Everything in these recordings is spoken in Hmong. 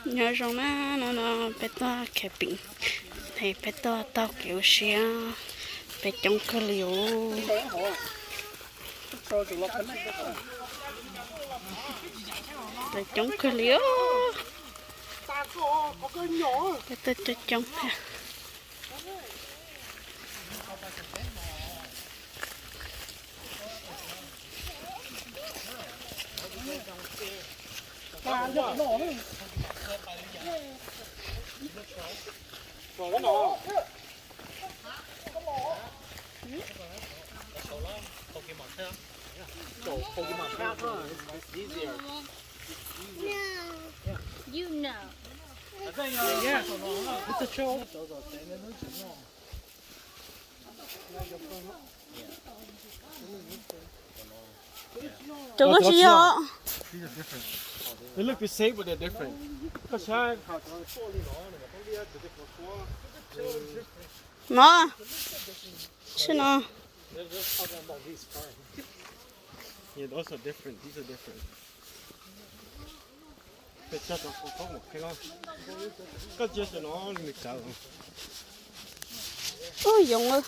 Nyob zoo na, no no peb tuaj camping, peb tuaj taug kev ua si, peb coob kawg li os. Peb coob kawg li os. Peb tuaj coob coob thiab. Cov koj tsis yog. They look the same, but they're different. Koj saib. No, saib no. Yeah, those are different. These are different. Koj cia no nws kav. Ub, yoov.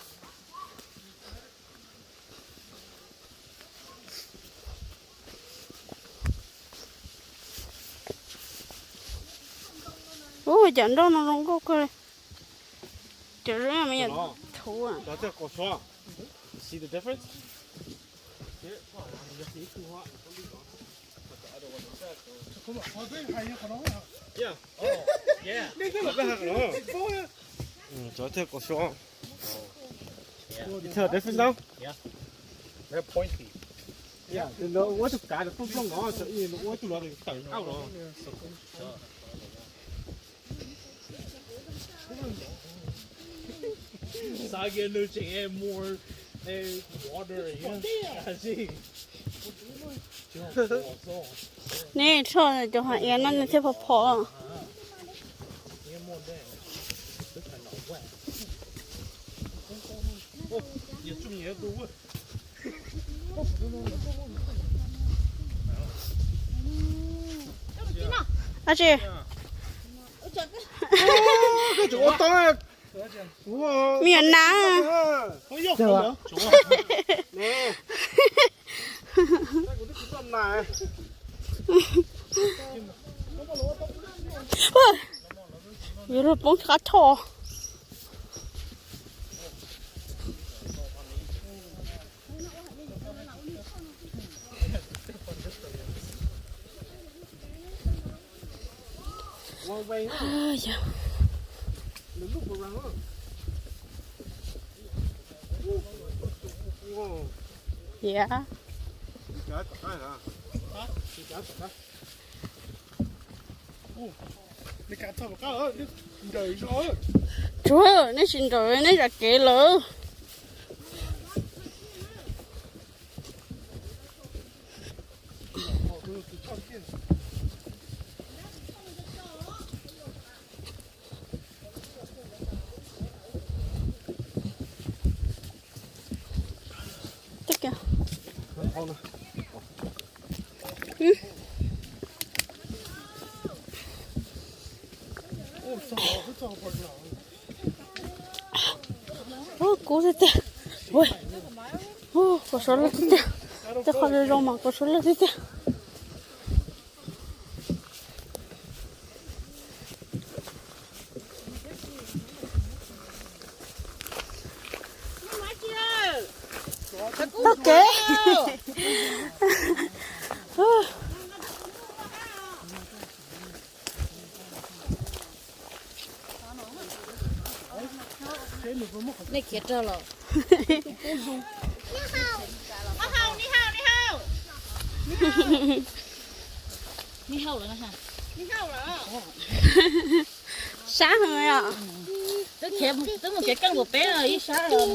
Ub, cov nroj no zoo nkauj kawg li. Cov zoo me nyuam thuv. See the difference? Yeah. Oh, yeah. Cov thiaj kom suab. You tell the difference now? Yeah. They're pointy. Yeah, ua tus kav los plooj plooj no, ua tus los tawm auj los. Xav kiag nws tseem more water. Nej rho cov hav iav no nws thiaj phom phom. Ab tsi. Me nyuam nas. Yuav luag poob qab choj. Yog. Tsuav, nej tsis nrawm, nej zam kev lawm. Kub tiag tiag. Ua, koj suav loj tiag tiag. Tej qhov zoo zoo mas koj suav loj tiag tiag. Taug kev. Nej khiav rau los. Sab heev os. Twb mus kev keej kuas peb ib sab los.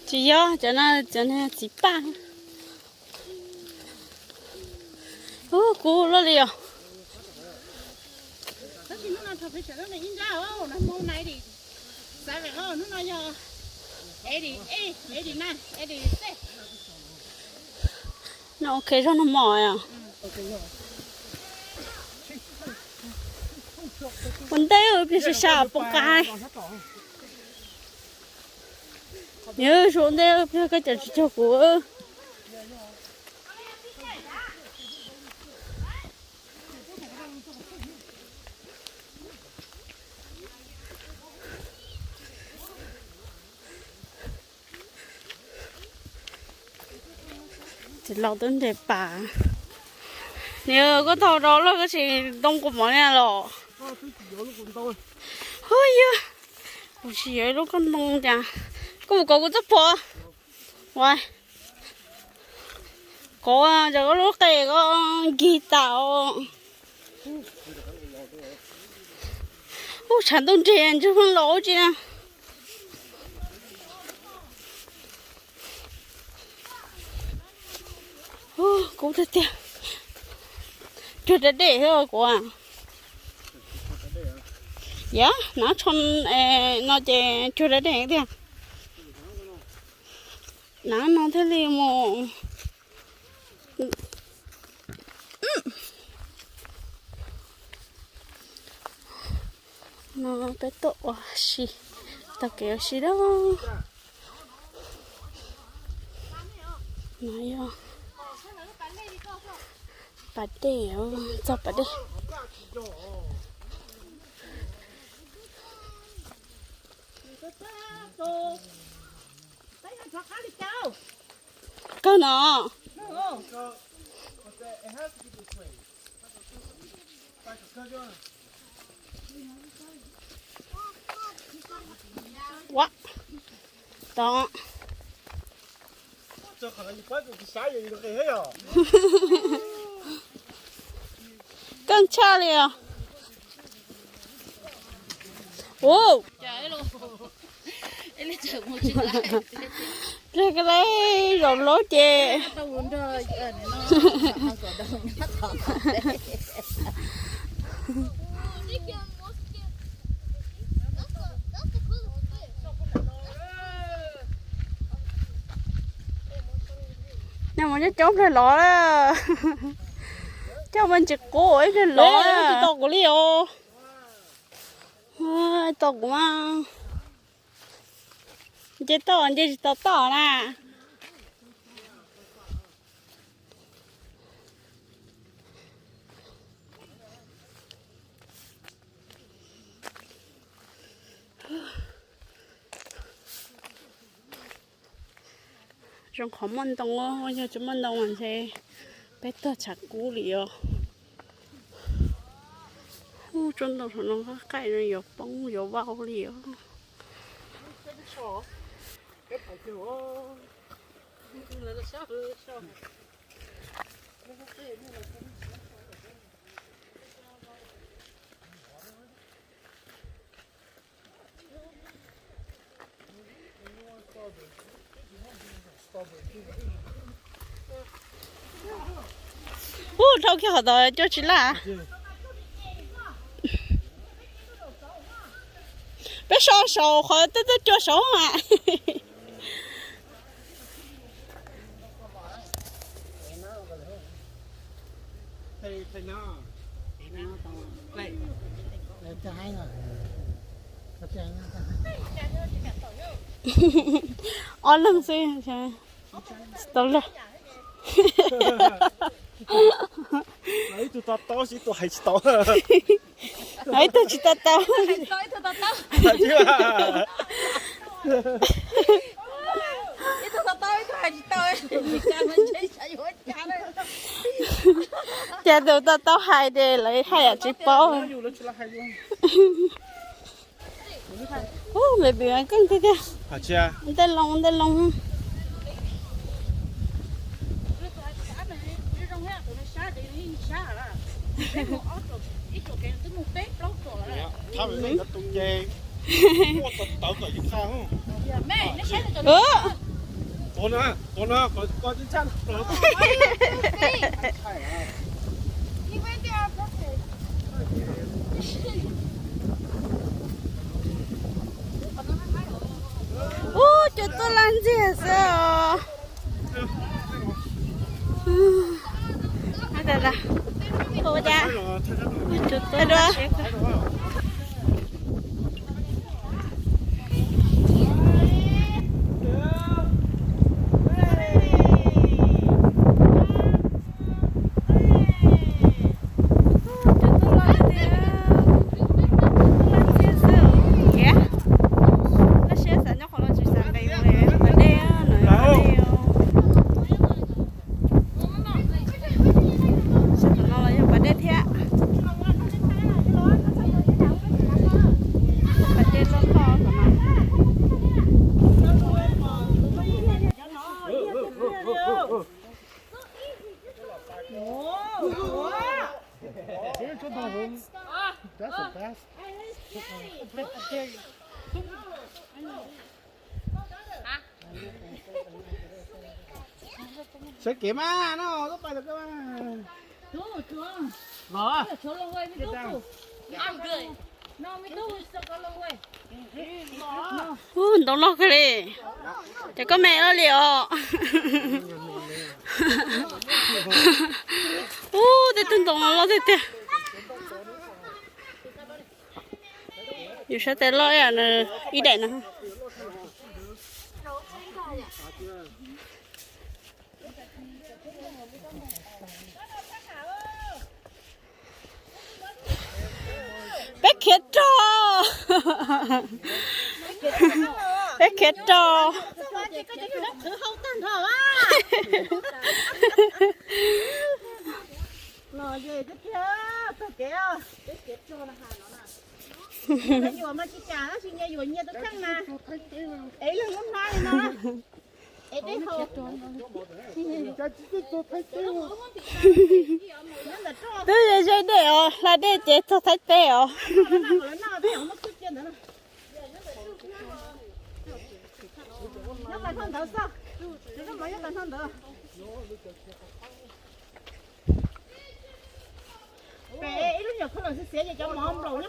Tsis yog, cov no cov txiv paj. Kub loj li os. No ok zog no mog. Ua ntej pliag sab sab poob qab. Yog ua ntej pliag koj cov tsis cuag kuv. Txiv laus twb nres pas. Niam, koj tau rau lawm koj tsis ntoo kuv mov li los? Hu yog, kuv tsis yuav ib lub koj ntoo cas. Koj mus kov kuv txoj phuam. Ua, kov cov koj lub qe koj nkig tas. Ub, tshav ntuj nrig ntswg pheej los ub tsi na. Kub tiag tiag. Cuag da dej thiab kuv. Yam, hnav tsho no ces cuag da dej tiag. Hnav no thiaj li mus. No peb tuaj ua si, taug kev ua si lawm. No yog pas dej, txog pas dej. Kawg no. Ua, tod. Kawg tshaj li os. Ub, pliag ka laib zaum laub ces. Nej mus coob coob pliag los, coj mus ntsis qub ib pliag los. Tsis tau kuv li os. Tau kuv mas. Nce toj nce tsis tau toj na. Zoo qhov muaj ntoo, yog tsis muaj ntoo mas ntshe peb tuag tshav kub li os. Ub, tsob ntoo saum no qaij qaij yuav poob yuav vau li os. Ub, dhau kiag qhov tod cuag tsis laj. Peb so saum qhov twb twb cuag saum mas. Ob leeg xwb, tsis tau lawm. Ib tug to taub, ib tug hais tsis tau. Ib tug tsis to taub. Cas tus to taub hais ces lawv haj yam tsis paub. Ub, me pim keej tiag tiag. Ntej loo, ntej loo. Ua cas? Ua dua. Sab tom no los yog pas dej thiab. Pas dej loj loj tom no. Sawv kev mas no, tub pais tau koj mas. Los. Ub, ntoo loj kawg li. Ces koj me loj li os. Ub, tej tug ntoo no loj tiag tiag. Yus sab tes loj ib daim no. Peb khiav rau. Peb khiav rau. Twb ze dej os, hla dej ces txog Thaib teb os. Pem ib lub nyuam khaub lam xiav xiav ces cov mov nplaum nyob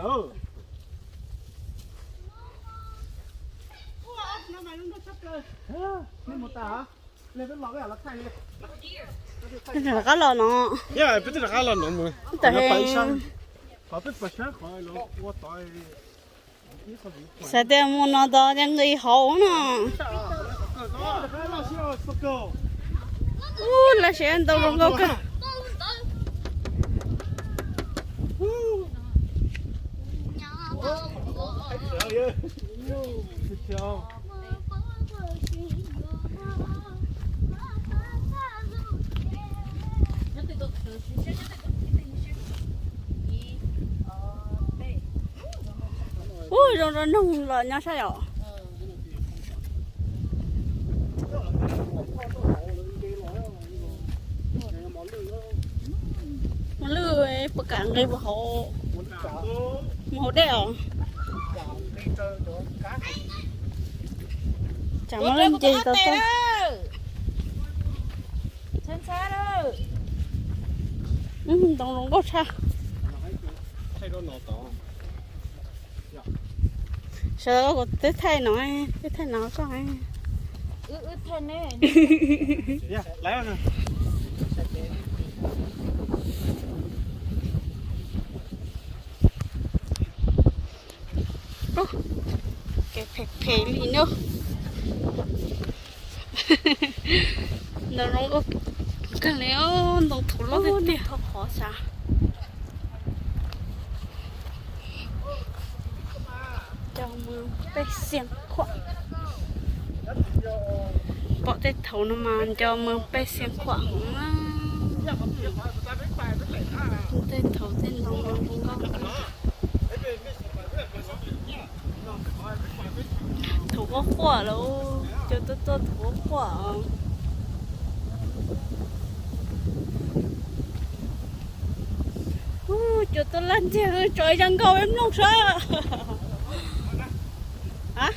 hauv. Rov qab los no. Peb rov qab los no mus. Tam he xav tias mus no tos ces nqis hauv no. Ub, laj siab ntau zoo nkauj kawg. Ub, zoo rau noog los nyob sab yom. Mos lwj puas kam nqis mus hauv, mus hauv dej os? Tsam mos lwj nce tau tag. Ntoo zoo nkauj tshaj. Sawv daws kuv twb thaij no, twb thaij no koj. Kev phem phem li no. Ntoo zoo nkauj kawg li, ntoo thaum loj tiag tiag. Nco mus pej xeem khuam. Pom tej thaum no mas nco mus pej xeem khuam heev na. Tej thaum tej ntoo no zoo nkauj kawg. Thaum ub quaj lawm, cov tuaj tuaj thaum ub quaj. Ub, cov tuaj laj ntiag tso ib zaj nkauj peb mloog saib. A,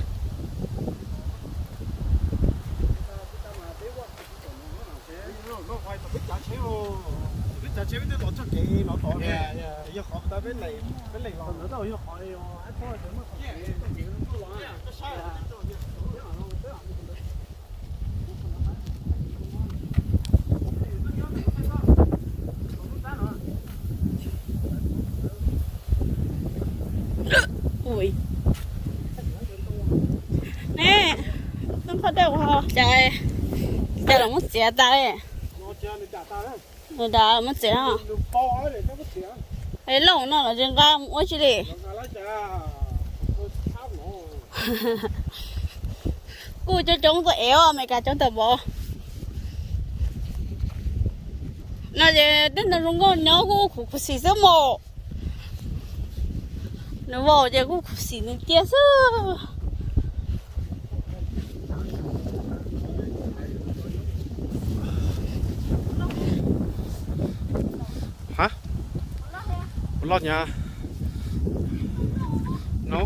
Ui, ne, tub qhov dej ua cas, cas los muab txiav tas li. Nws dam muab txiav no. Es lauj no los tsis nqa mus ua tsi li. Kuj coob coob tuaj ev Amelikas coob tag npaum no ces tej no zoo nkauj nyob kuj khuv khuv xim xwb mas. Nws vau ces kuj khuv xim nws tiag xwb. Hab, loj nyab no.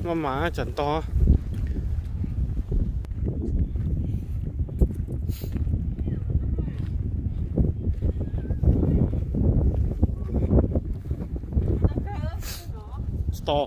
Maj mam tsam ntog. Tsis tau.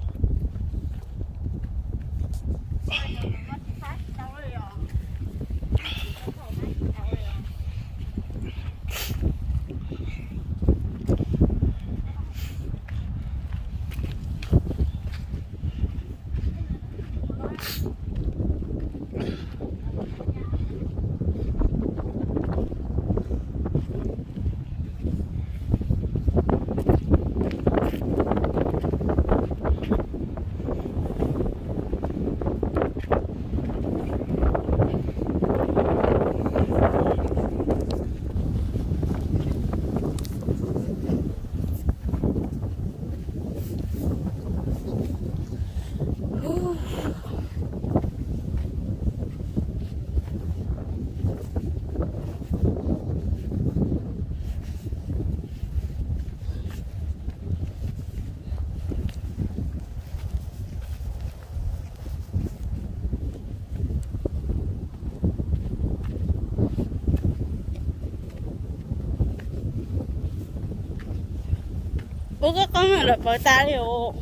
Ua koj qoob lawm pawv tas li os.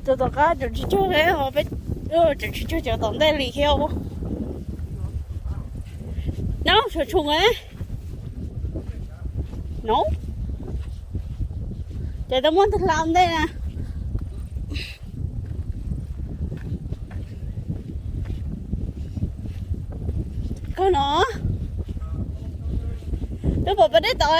Tus tom qab tseem tsis cuag li os, peb tseem tsis cuag cov tom ntej li thiab. Nyob tshuav tshuav no, ces tau muab ntag hla ntej na. Koj no, twb pom pas dej tod.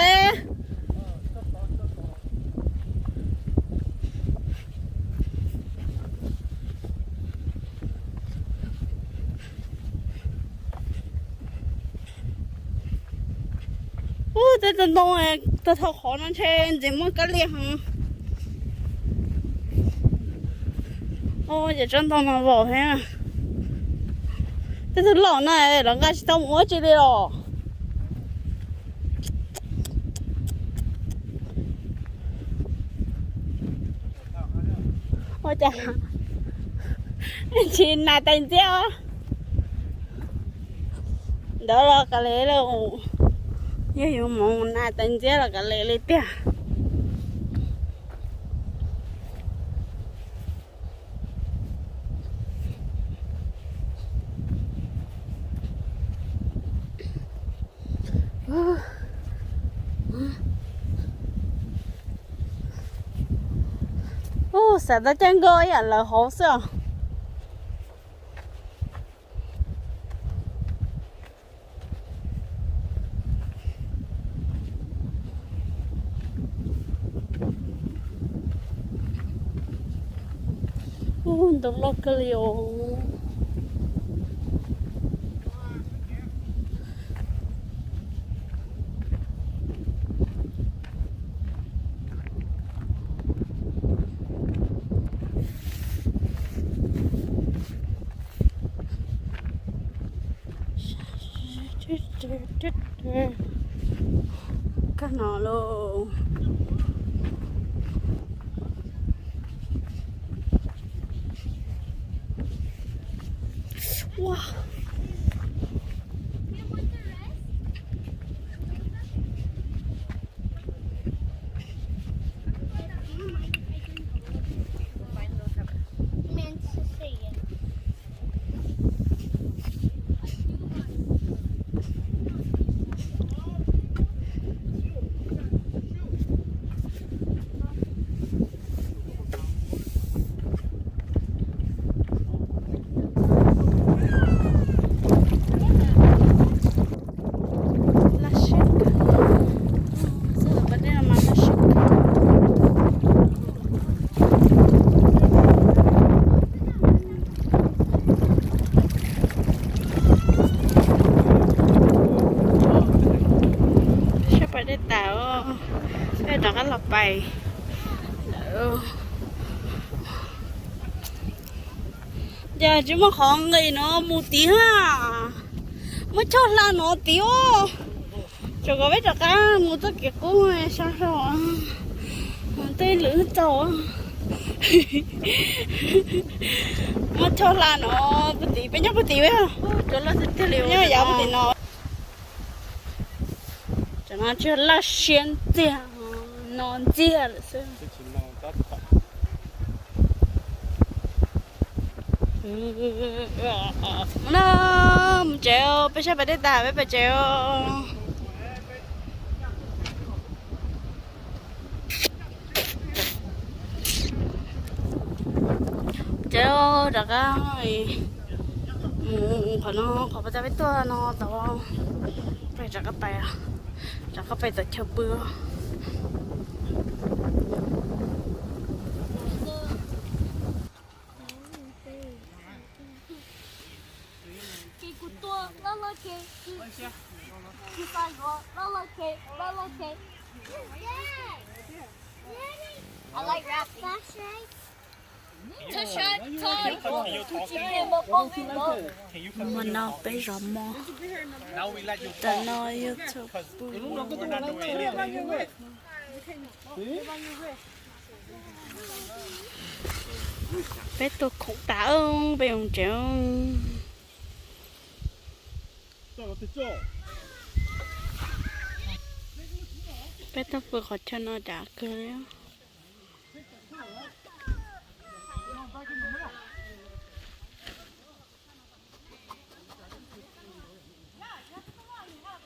Ub, tej tug ntoo tag tag qhov no ntshe ntxim muaj kab lia heev. Ub, ces tsob ntoo no vau thiab. Tej tug loj na, lawv nqa tsis tau mus ua tsi li los. Ua cas tsis nas tais ntxiab os? Ntawd los kav liam li, yog yuav mus nas tais ntxiab los kav liam li tiag. Tam tab caij nkoj ib yam lawv hauv xwb os. Ub, ntau loj kawg li os. Kag no lauj. Ua. Laj siab kawg, txoj pas dej no mas laj siab kawg. Sab pas dej tas, peb rov qab los pais. Cas tsis muaj qhov nqis no mus tid a, muab choj hla no tid os. Tseem kom peb rov qab mus txoj kev qub sab saud, tej lwm txaus. Muab choj hla no puag tid, peb nyob puag tid, peb nyob yav puag tim no. Tam no tsis laj siab ntxiag, no ntxiag lawm xwb. Mus na, mus tsev, peb sab pas dej tas peb pais tsev os. Ces rov qab mus qhov no, qhov pas tas peb tuaj no tod, peb rov qab pais, rov qab pais tom chaw pw. Mus no peb zov mov, tam no yog thaum pw. Peb tuaj khoom tas, peb mus tsev. Peb tuaj pw qhov chaw no cas kawg li.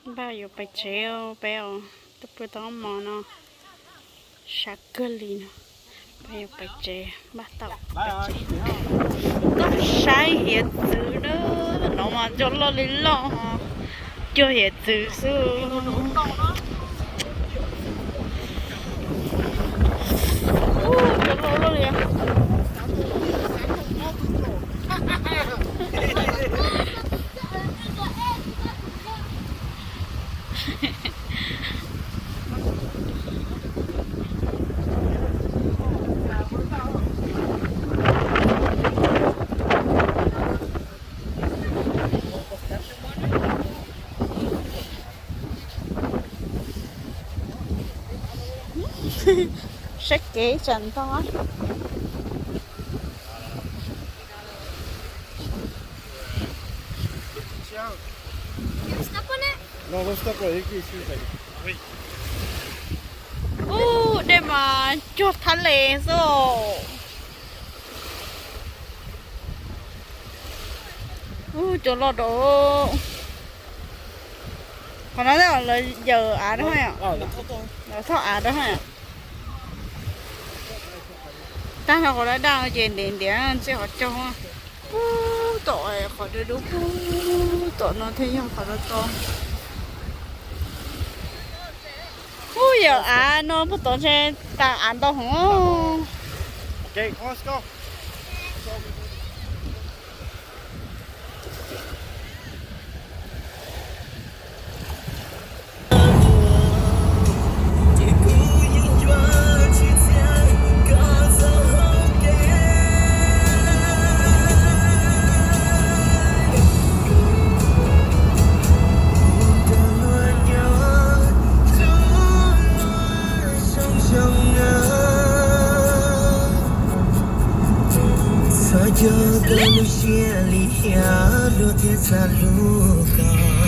Npaj yuav pais tsev, peb tuaj pw tau ob hmos no, sab kawg li no. Peb yuav pais tsev, npaj tau pais tsev. Tuaj saib hiav txwv na, no mas cua loj li loj, cua hiav txwv xwb. Cua loj loj li. Saib kev tsam ntog. Ub, dej mas cuag thab le xwb. Ub, cua loj dua. Qhov no lawv yaws av rau, lawv thauj av rau. Tag nrho qhov daj daj no ces ntev ntev ntxij qhov rooj. Puag tom qhov dawb dub puag tom no thiaj yog qhov to to. Ub, yog av no puag tom ntshe tas av ntau heev. Txhob coj koj lub siab lim hiam luag thiab txaj hlub koj.